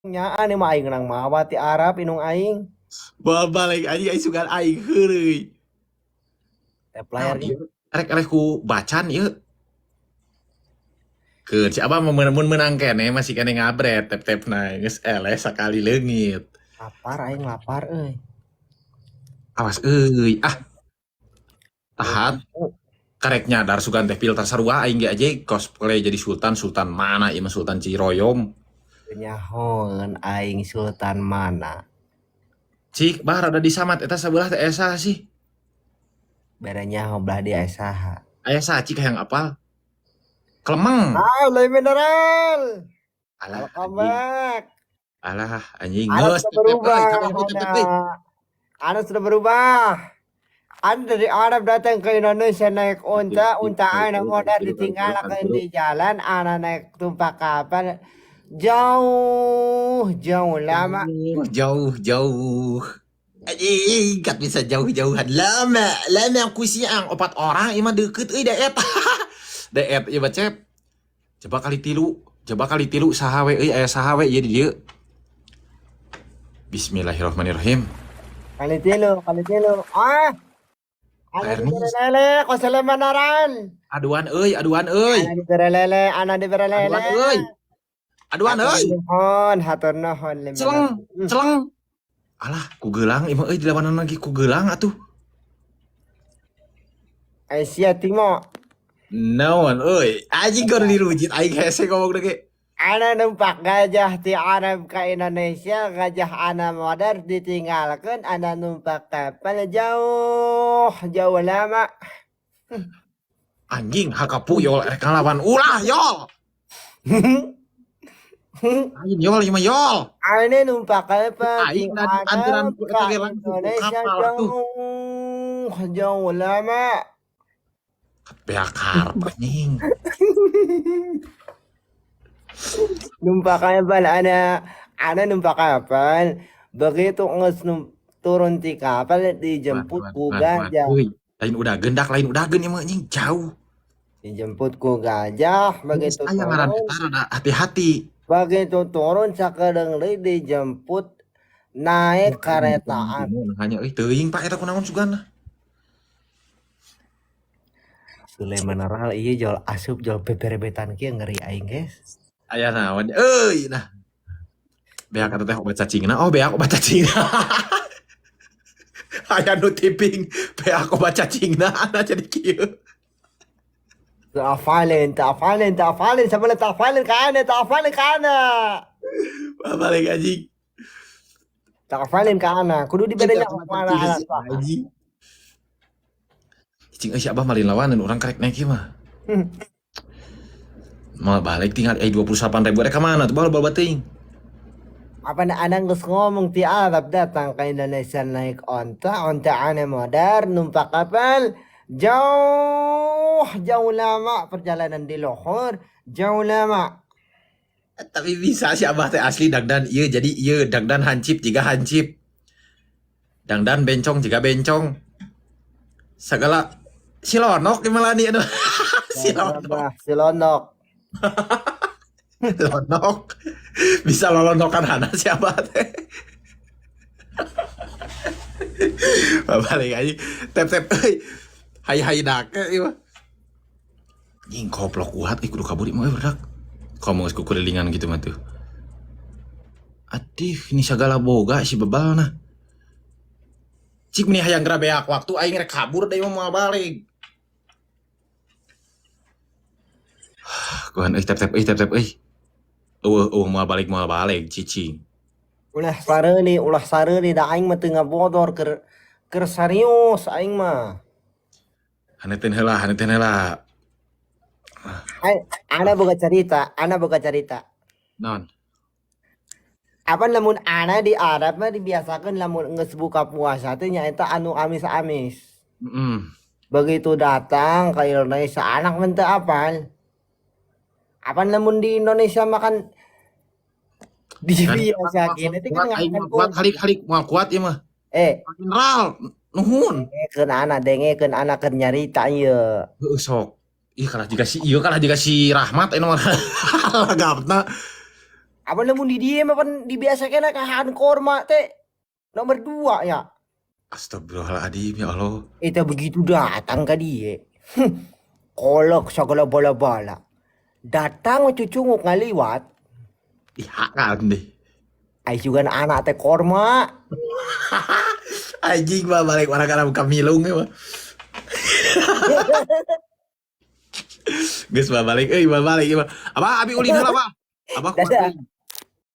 Nyaan mah aing nang mawa ti Arab indung aing. Bawa balik anjing, aing sugan aing heureuy. Tap layar. Naon ieu? Rek ku bacan ieu. Keun si Abah mah mun meunang keneh masih keneh ngabret tep-tep na geus eleh sakali leungit. Lapar aing, lapar euy. Awas euy, ah. Tahan. Karek nyadar sugan teh filter sarua aing ge aja cosplay jadi sultan, sultan mana ieu mah, Sultan Ciroyom. Nyahoeun aing sultan mana. Cik, bah rada disamat eta sabelah teh esa sih. Bere nyaho belah dia saha. Aya saha cik hayang apal? Kelemeng. Ah, lebih mineral. Alah, Welcome anjing. back. Alah, anjing Ana geus sudah tep tep berubah. euy, kabeh tep tep euy. Ana. Ana sudah berubah. Ana dari Arab datang ke Indonesia naik unta, unta ana modal ditinggalkan di jalan, ana naik tumpak kapal jauh, jauh lama. Jauh, jauh. Anjing, kat bisa jauh-jauhan. Lama, lama ku siang opat orang ieu mah deukeut euy daet. Daet ieu mah cep. Coba kali tilu, coba kali tilu saha we euy, aya saha we ieu di dieu. Bismillahirrahmanirrahim. Kali tilu, kali tilu. Ah. Ana Ernest. dibere lele, kosele manaran. Aduan euy, aduan euy. Ana dibere lele, ana dibere lele. Aduan euy. Aduan Hatur euy. nuhun, hatur nuhun. Celeng, celeng. Alah, ku geulang ieu mah euy, dilawanan lagi ku geulang atuh. Asia Timo. Naon euy, anjing keur dirujit aing hese ngomong ge. Ana numpak gajah di Arab ke Indonesia, gajah ana modar ditinggalkan, ana numpak kapal jauh, jauh lama. Anjing, hakapu yol rek ngalawan ulah yol. Anjing yol ieu mah yol. Ana numpak kapal di Aing tadi anturan Arab ku ke eta ge langsung ku Indonesia kapal atuh. jauh, jauh lama. Beak karep anjing. Numpak kapal ana, ana numpak kapal, begitu nges turun di kapal dijemput ku gajah. Euy, lain udah gendak, lain udah gen ieu mah anjing jauh. Dijemput ku gajah, begitu Aya ngaran turun, eta rada hati-hati. Begitu turun sakedeung deui dijemput naik kereta api. Hanya euy teuing Pak eta kunaon sugana. Sulaiman Ral ieu jol asup jol beberebetan kieu ngeri aing guys. Aya naon euy nah. Beak eta teh obat cacingna. Oh, beak obat cacingna. Aya nu tiping beak obat cacingna ana jadi kieu. Ta'afalin, ta'afalin, ta'afalin, sabala ta'afalin ka ana, ta'afalin ka ana. Balik anjing. Ta'afalin ka ana. Kudu dibedanya kumaha ala. Anjing. Cicing euy si Abah malin lawanan urang karek naik ieu mah. Mau balik tinggal 28.000 rek ka mana tuh bal bal teuing. Apa na anang geus ngomong ti Arab datang ke Indonesia naik onta, onta ana modar numpak kapal jauh, jauh lama perjalanan di luhur, jauh lama. Tapi bisa si Abah teh asli dangdan ieu jadi ieu dangdan hancip jiga hancip. Dangdan bencong jiga bencong. Segala si lonok gimana nih aduh. Si lonok. Abah, si lonok. Lonok. Bisa lolonokan hana si Abah teh. Balik aja. Tep-tep euy. Hai-hai dake ieu mah. Anjing koplok kuat ih kudu kabur ieu mah euy berdak. Komo geus kukurilingan gitu mah tuh. Adih, ini segala boga si bebal nah. Cik meni hayang geura beak waktu aing rek kabur deui mah moal balik. Kuhan euy tep tep euy tep tep euy. Eueuh eueuh moal balik cicing. Ulah sareuni da aing mah teu ngabodor keur keur serius aing mah. Haneteun heula, haneteun heula. Ana boga cerita, ana boga cerita. Naon? Apa lamun ana di Arab mah dibiasakeun lamun geus buka puasa teh nyaeta anu amis-amis. Begitu datang ke Indonesia anak mah teu apal. Apa lamun di Indonesia makan dibiasakeun itu kan Kuat aing ngakan mah kuat halik-halik moal kuat ieu mah. Mineral nuhun. Dengekeun ana, dengekeun ana keur nyarita ieu. Heueuh sok. Ih kalah jiga si ieu kalah jiga si Rahmat anu mah. Lagapna. Apa lamun di dieu mah pan dibiasakeun kahaan korma teh nomor 2 ya. Astagfirullahaladzim, ya Allah. Eta begitu datang ka dieu. Kolok segala bala-bala. Datang cucunguk ngaliwat. Dihakan deh. Ai juga anak teh korma. Anjing mah balik orang Arab kamilung ya mah. Geus mah balik euy, mah balik ieu mah. Abah, abi ulin heula, Abah. Abah kumaha? Dadah.